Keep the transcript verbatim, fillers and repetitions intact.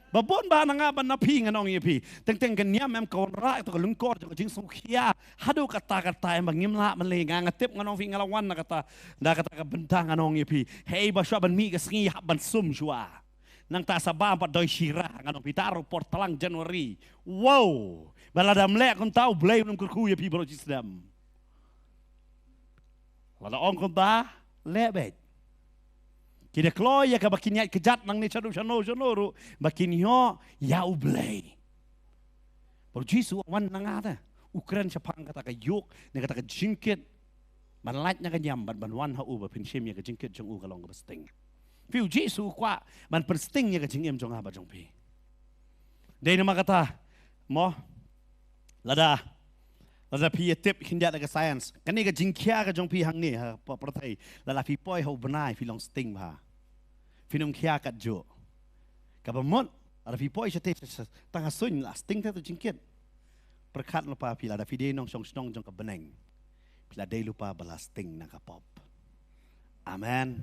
Ba bun ba na nga bad na phi ngan ong ïa phi. Teng teng ka niam em ka wanrah ïa ka lyngkor jong ka jingsngewkhia. Haduh katta katta em ba ngim lah ban leh. Nga nga tip ngan ong phi nga la wan na kata, na kata ka bynta ngan ong ïa phi. Hei ba shuwa ban mih ka sngi hap ban sum shuwa. Nangta sa bam pat doi shira ngan ong phi, ta ruh por tlang January. Wow. Ba lada ym leh kumta U Blei un ym kyrkhu ïa phi baroh shi snem. Lada ong kumta, leh beit. Ki da kloi ïa kaba kin ïaid kjat nangne shaduh shano shano ruh ba kin ïoh ïa U Blei. Bad U Jisu u wan na nga te, u kren shaphang kata ka yoke ne kata ka jingkit ban lait na ka niam bad ban wan ha u ba phin shim ïa ka jingkit jong u ka long kaba sting. Phi, U Jisu u kwah ban pynsting ïa ka jingim jong nga bad jong phi. Dei namar kata mo, lada, lada phi ïa tip khyndiat da ka science, kane ka jingkhia ka jong phi hangne ha pyrthei, lada phi poi ha u bnai phi long sting bha. Phin ym khia katjuh. Kaba mut lada phi poi shatei sha, sha tang ha suiñ la sting te tu jingkit. Pyrkhat lypa phi, lada phi dei nongshong shnong jong ka bneng, phi la dei lypa ba la sting na ka pop. Amen.